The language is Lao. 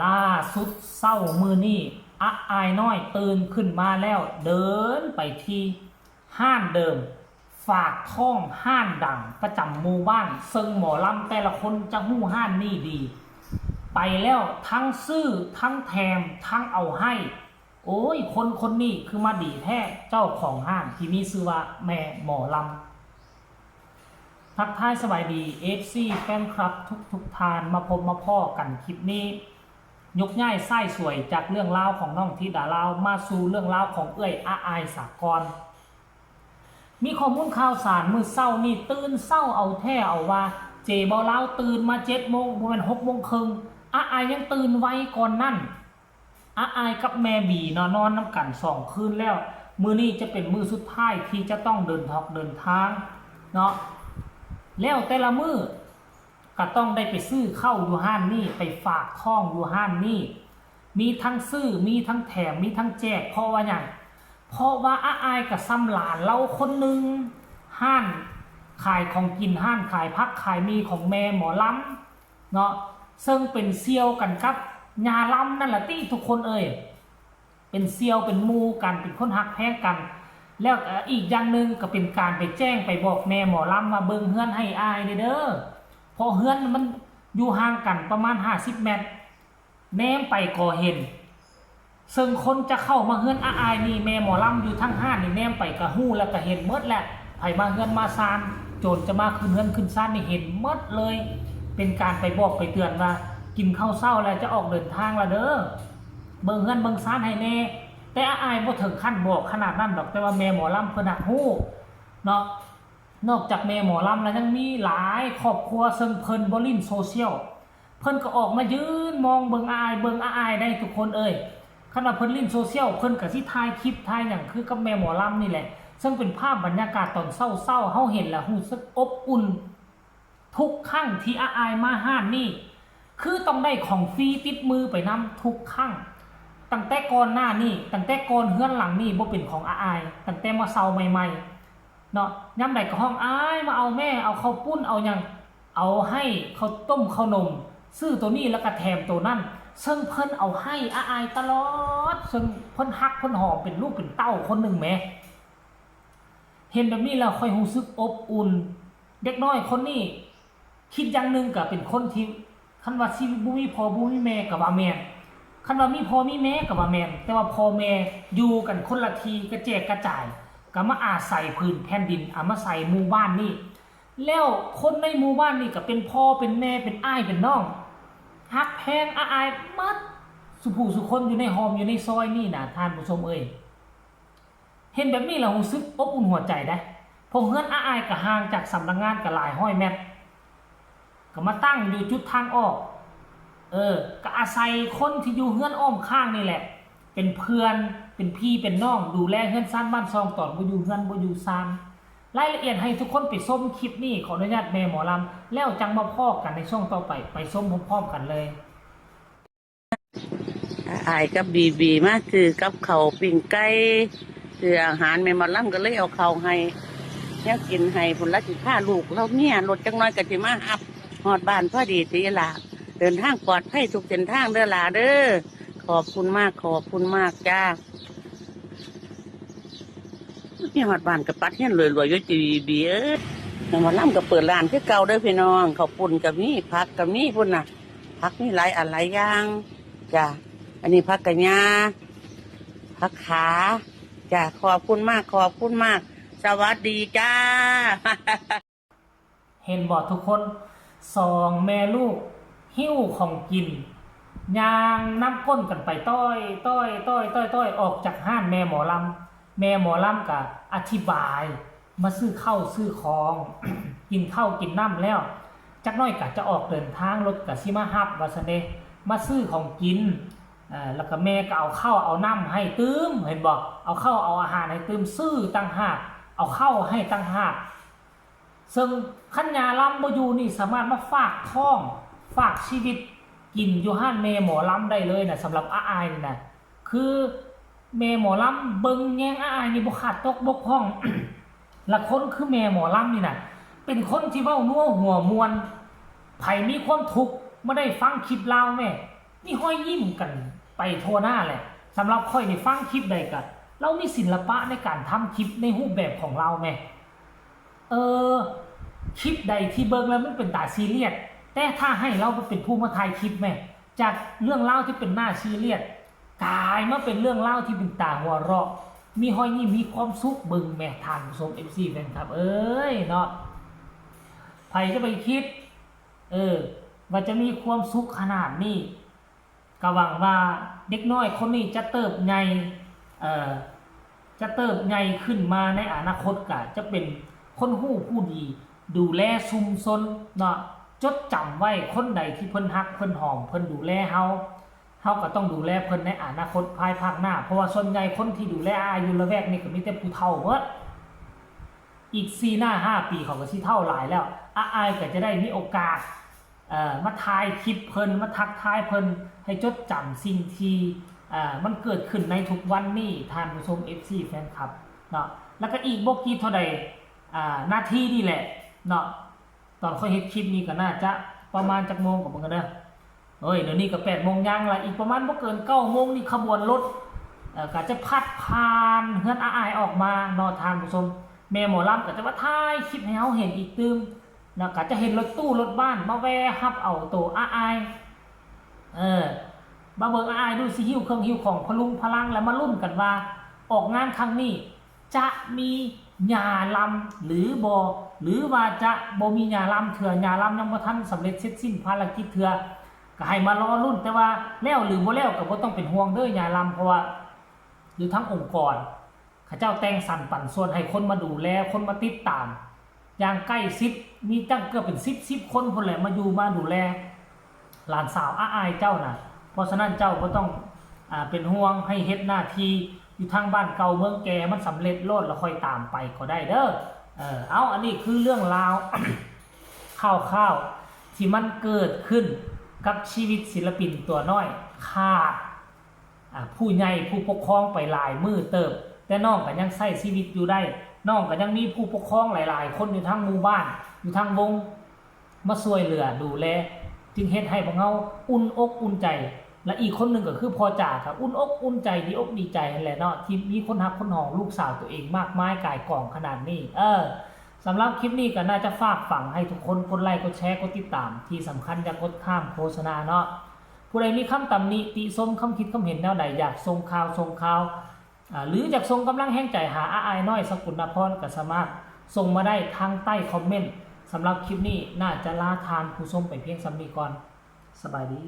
ລ່າສຸດເຊົ້າມື້ນີ້ ອະອາຍນ້ອຍຕື່ນຂຶ້ນມາແລ້ວ ເດີນໄປທີ່ຮ້ານເດີມ ຝາກທ້ອງຮ້ານດັງປະຈຳໝູ່ບ້ານ ເຊິ່ງໝໍລຳແຕ່ລະຄົນຈະຮູ້ຮ້ານນີ້ດີ ໄປແລ້ວທັງຊື້ ທັງແຖມ ທັງເອົາໃຫ້. ໂອ້ຍ ຄົນຄົນນີ້ຄືມາດີແທ້ ເຈົ້າຂອງຮ້ານທີ່ມີຊື່ວ່າແມ່ໝໍລຳ. ທັກທາຍສະບາຍດີ ເອັຟຊີ ແຟນຄລັບທຸກໆທ່ານ ມາພົບມາພໍ້ກັນຄລິບນີ້ ຍົກຍ້າຍສາຍສວຍຈາກເລື່ອງລາວຂອງນ້ອງທິດາລາວ ມາສູ່ເລື່ອງລາວຂອງເອື້ອຍອາອາຍສາກອນ. ມີຂໍ້ມູນຂ່າວສານມື້ເຊົ້ານີ້ ຕື່ນເຊົ້າເອົາແທ້ເອົາວ່າ ເຈເບົາລາວຕື່ນມາເຈັດໂມງ ບໍ່ແມ່ນຫົກໂມງເຄິ່ງ ອາອາຍຍັງຕື່ນໄວກ່ອນນັ້ນ. ອາອາຍກັບແມ່ບີເນາະ ນອນນຳກັນສອງຄືນແລ້ວ ມື້ນີ້ຈະເປັນມື້ສຸດທ້າຍທີ່ຈະຕ້ອງເດີນທອກເດີນທາງເນາະ ແລ້ວແຕ່ລະມື້ກະຕ້ອງໄດ້ໄປຊື້ເຂົ້າຢູ່ຮ້ານນີ້ ໄປຝາກທ້ອງຢູ່ຮ້ານນີ້ ມີທັງຊື້ ມີທັງແຖມ ມີທັງແຈກ ເພາະວ່າຫຍັງ? ເພາະວ່າອາອາຍກະຊ່ຳຫຼານລາວຄົນໜຶ່ງ ຮ້ານຂາຍຂອງກິນ ຮ້ານຂາຍຜັກຂາຍໝີ່ຂອງແມ່ໝໍລຳ ເນາະ ເຊິ່ງເປັນສ່ຽວກັນກັບຍ່າລຳນັ້ນລະຕິທຸກຄົນເອີຍ ເປັນສ່ຽວເປັນໝູ່ກັນ ເປັນຄົນຮັກແພງກັນ ແລ້ວກະອີກຢ່າງໜຶ່ງກະເປັນການໄປແຈ້ງໄປບອກແມ່ໝໍລຳວ່າ ເບິ່ງເຮືອນໃຫ້ອາຍແດ່ເດີ ເພາະເຮືອນມັນຢູ່ຫ່າງກັນປະມານຫ້າສິບແມັດ ແນມໄປກໍເຫັນ ເຊິ່ງຄົນຈະເຂົ້າມາເຮືອນອາອາຍນີ້ ແມ່ໝໍລຳຢູ່ທາງຮ້ານນີ້ ແນມໄປກະຮູ້ແລ້ວກະເຫັນໝົດແຫຼະ ໃຜມາເຮືອນມາຊານ ໂຈນຈະມາຂຶ້ນເຮືອນຂຶ້ນຊານນີ້ເຫັນໝົດເລີຍ ເປັນການໄປບອກໄປເຕືອນວ່າ ກິນເຂົ້າເຊົ້າແລ້ວຈະອອກເດີນທາງລະເດີ ເບິ່ງເຮືອນເບິ່ງຊານໃຫ້ແດ່ ແຕ່ອາອາຍບໍ່ເຖິງຂັ້ນບອກຂະໜາດນັ້ນດອກ ແຕ່ວ່າແມ່ໝໍລຳເພິ່ນຫາກຮູ້ເນາະ ນອກຈາກແມ່ໝໍລຳແລ້ວ ຍັງມີຫຼາຍຄອບຄົວເຊິ່ງເພິ່ນບໍ່ຫຼິ້ນໂຊຊຽວ ເພິ່ນກໍອອກມາຢືນມອງເບິ່ງອາອາຍ ເບິ່ງອາອາຍໄດ໋ທຸກຄົນເອີຍ ຄັນວ່າເພິ່ນຫຼິ້ນໂຊຊຽວ ເພິ່ນກະຊິຖ່າຍຄລິບຖ່າຍຫຍັງຄືກັບແມ່ໝໍລຳນີ້ແຫຼະ ເຊິ່ງເປັນພາບບັນຍາກາດຕອນເຊົ້າໆ ເຮົາເຫັນແລ້ວຮູ້ສຶກອົບອຸ່ນ ທຸກຄັ້ງທີ່ອາອາຍມາຮ້ານນີ້ ຄືຕ້ອງໄດ້ຂອງຟຣີຕິດມືໄປນຳທຸກຄັ້ງ ຕັ້ງແຕ່ກ່ອນໜ້ານີ້ ຕັ້ງແຕ່ກ່ອນເຮືອນຫຼັງນີ້ບໍ່ເປັນຂອງອາອາຍ ຕັ້ງແຕ່ມາເຊົ່າໃໝ່ໆ ເນາະ ຍາມໃດກໍຮ້ອງ ອາຍ ມາເອົາແມ່ ເອົາເຂົ້າປຸ້ນ ເອົາຫຍັງ ເອົາໃຫ້ເຂົ້າຕົ້ມເຂົ້າໜົມ ຊື້ໂຕນີ້ແລ້ວກໍແຖມໂຕນັ້ນ ເຊິ່ງເພິ່ນເອົາໃຫ້ອາອາຍຕະຫຼອດ ເຊິ່ງເພິ່ນຮັກເພິ່ນຫອມເປັນລູກເປັນເຕົ້າຄົນໜຶ່ງແໝ ເຫັນແບບນີ້ແລ້ວຂ້ອຍຮູ້ສຶກອົບອຸ່ນ ເດັກນ້ອຍຄົນນີ້ ຄິດຢ່າງໜຶ່ງກໍເປັນຄົນທີ່ ຄັນວ່າຊີວິດບໍ່ມີພໍ່ບໍ່ມີແມ່ກໍວ່າແມ່ນ ຄັນວ່າມີພໍ່ມີແມ່ກໍວ່າແມ່ນ ແຕ່ວ່າພໍ່ແມ່ຢູ່ກັນຄົນລະທີ່ກະແຈກກະຈາຍ ກໍມາອາໄສຜືນແຜ່ນດິນ ອາມາໄສໝູ່ບ້ານນີ້ ແລ້ວຄົນໃນໝູ່ບ້ານນີ້ກໍເປັນພໍ່ເປັນແມ່ເປັນອ້າຍເປັນນ້ອງ ຮັກແພງອາອາຍໝົດ ສູ່ຜູ້ສູ່ຄົນຢູ່ໃນຮ່ອມຢູ່ໃນຊອຍນີ້ນະ ທ່ານຜູ້ຊົມເອີຍ. ເຫັນແບບນີ້ແລ້ວຮູ້ສຶກອົບອຸ່ນຫົວໃຈໄດ໋ ເພາະເຮືອນອາອາຍກະຫ່າງຈາກສຳນັກງານກະຫຼາຍຮ້ອຍແມັດ ກະມາຕັ້ງຢູ່ຈຸດທາງອອກ ເອີ ກະອາໄສຄົນທີ່ຢູ່ເຮືອນອ້ອມຂ້າງນີ້ແຫຼະ ເປັນເພື່ອນ ເປັນພີ່ເປັນນ້ອງ ດູແລເຮືອນຊານບ້ານຊ່ອງຕອນບໍ່ຢູ່ເຮືອນບໍ່ຢູ່ຊານ. ລາຍລະອຽດໃຫ້ທຸກຄົນໄປຊົມຄລິບນີ້ ຂໍອະນຸຍາດແມ່ໝໍລຳ ແລ້ວຈັ່ງມາພໍ້ກັນໃນຊ່ວງຕໍ່ໄປ ໄປຊົມພ້ອມໆກັນເລີຍ. ອາອາຍກັບບີບີມາຊື້ກັບເຂົ້າ ປີ້ງໄກ່ ຊື້ອາຫານ ແມ່ໝໍລຳກໍເລີຍເອົາເຂົ້າໃຫ້ ແນວກິນໃຫ້ພຸ້ນລະ ຊິພາລູກລາວເມຍລົດຈັກໜ້ອຍກໍຊິມາຮັບ ຮອດບ້ານພໍດີຕິຫຼ້າ ເດີນທາງປອດໄພທຸກເສັ້ນທາງເດີຫຼ້າເດີ ຂອບຄຸນມາກ ຂອບຄຸນມາກຈ້າ. ມາຮອດບ້ານກໍປັດເຮືອນລວຍໆຢູ່ ຈີບີບີເອີຍ ແມ່ໝໍລຳກໍເປີດຮ້ານຄືເກົ່າເດີພີ່ນ້ອງ ເຂົ້າປຸ້ນກໍມີ ຜັກກໍມີພຸ້ນນະ ຜັກມີຫຼາຍອັນຫຼາຍຢ່າງຈ້າ ອັນນີ້ຜັກກະຫຍ້າ ຜັກຂາຈ້າ ຂອບຄຸນມາກ ຂອບຄຸນມາກ ສະຫວັດດີຈ້າ. ເຫັນບໍ່ທຸກຄົນ ສອງແມ່ລູກຫິ້ວຂອງກິນ ຍ່າງນຳກົ້ນກັນໄປ ຕ້ອຍໆໆໆ ອອກຈາກຮ້ານແມ່ໝໍລຳ ແມ່ໝໍລຳກະອະທິບາຍ ມາຊື້ເຂົ້າຊື້ຂອງ ກິນເຂົ້າກິນນ້ຳແລ້ວ ຈັກໜ້ອຍກະຈະອອກເດີນທາງ ລົດກະຊິມາຮັບວ່າຊັ້ນເດ ມາຊື້ຂອງກິນ ເອີ ແລ້ວກະແມ່ກະເອົາເຂົ້າເອົານ້ຳໃຫ້ຕື່ມ ເຫັນບໍ່ ເອົາເຂົ້າເອົາອາຫານໃຫ້ຕື່ມ ຊື້ຕ່າງຫາກ ເອົາເຂົ້າໃຫ້ຕ່າງຫາກ ເຊິ່ງຄັນຍາລຳບໍ່ຢູ່ນີ້ ສາມາດມາຝາກທ້ອງ ຝາກຊີວິດກິນຢູ່ຮ້ານແມ່ໝໍລຳໄດ້ເລີຍນະ ສຳລັບອາອາຍນີ້ນະ ຄືແມ່ໝໍລຳເບິ່ງແຍງອາອາຍນີ້ບໍ່ຂາດຕົກບົກຜ່ອງ ລະຄົນຄືແມ່ໝໍລຳນີ້ນະ ເປັນຄົນທີ່ເວົ້ານົວຫົວມ່ວນ ໃຜມີຄວາມທຸກມາໄດ້ຟັງຄລິບລາວແມ້ ມີຮອຍຍິ້ມກັນໄປທົ່ວໜ້າແຫຼະ. ສຳລັບຂ້ອຍນີ້ ຟັງຄລິບໃດກະ ລາວມີສິລະປະໃນການທຳຄລິບໃນຮູບແບບຂອງລາວແມ. ເອີ ຄລິບໃດທີ່ເບິ່ງແລ້ວມັນເປັນຕາຊີຣຽສ ແຕ່ຖ້າໃຫ້ລາວເປັນຜູ້ມາຖ່າຍຄລິບແມ ຈາກເລື່ອງລາວທີ່ເປັນໜ້າຊີຣຽສ ກາຍມາເປັນເລື່ອງລາວທີ່ເປັນຕາຫົວເຣາະ ມີຮອຍຍິ້ມ ມີຄວາມສຸກ ເບິ່ງແມທ່ານຜູ້ຊົມ ເອັຟຊີ ແຟນຄລັບເອີຍເນາະ. ໃຜຈະໄປຄິດ ເອີ ວ່າຈະມີຄວາມສຸກຂະໜາດນີ້. ກະຫວັງວ່າເດັກນ້ອຍຄົນນີ້ຈະເຕີບໃຫຍ່ ເອີ ຈະເຕີບໃຫຍ່ຂຶ້ນມາໃນອະນາຄົດ ກະຈະເປັນຄົນຮູ້ຜູ້ດີ ດູແລຊຸມຊົນເນາະ. ຈົດຈຳໄວ້ ຄົນໃດທີ່ເພິ່ນຮັກເພິ່ນຫອມ ເພິ່ນດູແລເຮົາ ເຮົາກະຕ້ອງດູແລເພິ່ນໃນອະນາຄົດພາຍພາກໜ້າ ເພາະວ່າສ່ວນໃຫຍ່ຄົນທີ່ດູແລອ້າຍຢູ່ລະແວກນີ້ກະມີແຕ່ຜູ້ເຖົ້າເບິດ. ອີກສີ່ໜ້າຫ້າປີເຂົາກະຊິເຖົ້າຫຼາຍແລ້ວ ອ້າຍກະຈະໄດ້ມີໂອກາດ ເອີ ມາຖ່າຍຄລິບເພິ່ນ ມາທັກທາຍເພິ່ນ ໃຫ້ຈົດຈຳສິ່ງທີ່ ເອີ ມັນເກີດຂຶ້ນໃນທຸກວັນນີ້ ທ່ານຜູ້ຊົມ ເອັຟຊີ ແຟນຄລັບເນາະ. ແລ້ວກະອີກບໍ່ກີ່ເທົ່າໃດ ອາ ນາທີນີ້ແຫຼະເນາະ ຕອນຂ້ອຍເຮັດຄລິບນີ້ກະໜ້າຈະປະມານຈັກໂມງ ກະເບິ່ງກັນເດີ. ໂອ້ຍ ດຽວນີ້ກະແປດໂມງຍັງລະ ອີກປະມານບໍ່ເກີນເກົ້າໂມງນີ້ຂະບວນລົດ ເອີ ກະຈະພັດຜ່ານເຮືອນອ້າຍອອກມາເນາະ ທ່ານຜູ້ຊົມ. ແມ່ໝໍລຳກະຈະມາຖ່າຍຄລິບໃຫ້ເຮົາເຫັນອີກຕື່ມ ແລ້ວກະຈະເຫັນລົດຕູ້ລົດບ້ານມາແວ່ຮັບເອົາໂຕອ້າຍ ເອີ ມາເບິ່ງອ້າຍດູຊິ ຫິ້ວເຄື່ອງຫິ້ວຂອງພະລຸງພະລັງ ແລ້ວມາລຸ້ນກັນວ່າ ອອກງານຄັ້ງນີ້ຈະມີຫຍ້າລຳຫຼືບໍ່ ຫຼືວ່າຈະບໍ່ມີຫຍ້າລຳເທື່ອ. ຫຍ້າລຳຍັງບໍ່ທັນສຳເລັດເສັດສິ້ນພາລະກິດເທື່ອ ກະໃຫ້ມາລໍລຸ້ນ ແຕ່ວ່າແລ້ວຫຼືບໍ່ແລ້ວກະບໍ່ຕ້ອງເປັນຫ່ວງເດີຫຍ້າລຳ ເພາະວ່າຢູ່ທາງອົງກອນ ເຂົາເຈົ້າແຕ່ງສັນປັນສ່ວນໃຫ້ຄົນມາດູແລ ຄົນມາຕິດຕາມຢ່າງໃກ້ຊິດ ມີຕັ້ງເກືອບເປັນສິບ ສິບຄົນພຸ້ນແຫຼະ ມາຢູ່ມາດູແລຫຼານສາວອ້າຍເຈົ້ານະ. ເພາະສະນັ້ນເຈົ້າບໍ່ຕ້ອງ ອາ ເປັນຫ່ວງ ໃຫ້ເຮັດໜ້າທີ່ຢູ່ທາງບ້ານເກົ່າເມືອງແກ່ໃຫ້ມັນສຳເລັດໂລດ ແລ້ວຄ່ອຍຕາມໄປກໍໄດ້ເດີ. ເອີ ເອົາ ອັນນີ້ຄືເລື່ອງລາວຂ່າວໆ ທີ່ມັນເກີດຂຶ້ນກັບຊີວິດສິລະປິນຕົວນ້ອຍ ຂາດ ອາ ຜູ້ໃຫຍ່ຜູ້ປົກຄອງໄປຫຼາຍມື້ເຕີບ ແຕ່ນ້ອງກະຍັງໃຊ້ຊີວິດຢູ່ໄດ້ ນ້ອງກະຍັງມີຜູ້ປົກຄອງຫຼາຍໆຄົນຢູ່ທາງໝູ່ບ້ານ ຢູ່ທາງວົງ ມາຊ່ວຍເຫຼືອດູແລ ຈຶ່ງເຮັດໃຫ້ພວກເຮົາອຸ່ນອົກອຸ່ນໃຈ ແລະ ອີກຄົນໜຶ່ງກະຄືພໍ່ຈາ ກະອຸ່ນອົກອຸ່ນໃຈ ດີອົກດີໃຈຫັ້ນແຫຼະເນາະ ທີ່ມີຄົນຮັກຄົນຫອງລູກສາວໂຕເອງມາກມາຍກາຍກອງຂະໜາດນີ້. ເອີ ສຳລັບຄລິບນີ້ກະໜ້າຈະຝາກຝັງໃຫ້ທຸກຄົນກົດໄລ ກົດແຊ ກົດຕິດຕາມ ທີ່ສຳຄັນຢ່າກົດຂ້າມໂຄສະນາເນາະ. ຜູ້ໃດມີຄຳຕຳໜິຕິຊົມ ຄຳຄິດຄຳເຫັນແນວໃດ ຢາກສົ່ງຂ່າວ ສົ່ງຂ່າວ ອາ ຫຼືຢາກສົ່ງກຳລັງແຮງໃຈຫາອ້າຍນ້ອຍ ສະກຸນນະພອນ ກະສາມາດສົ່ງມາໄດ້ທາງໃຕ້ຄອມເມັນ. ສຳລັບຄລິບນີ້ໜ້າຈະລາທ່ານຜູ້ຊົມໄປພຽງສ່ຳນີ້ກ່ອນ. ສະບາຍດີ.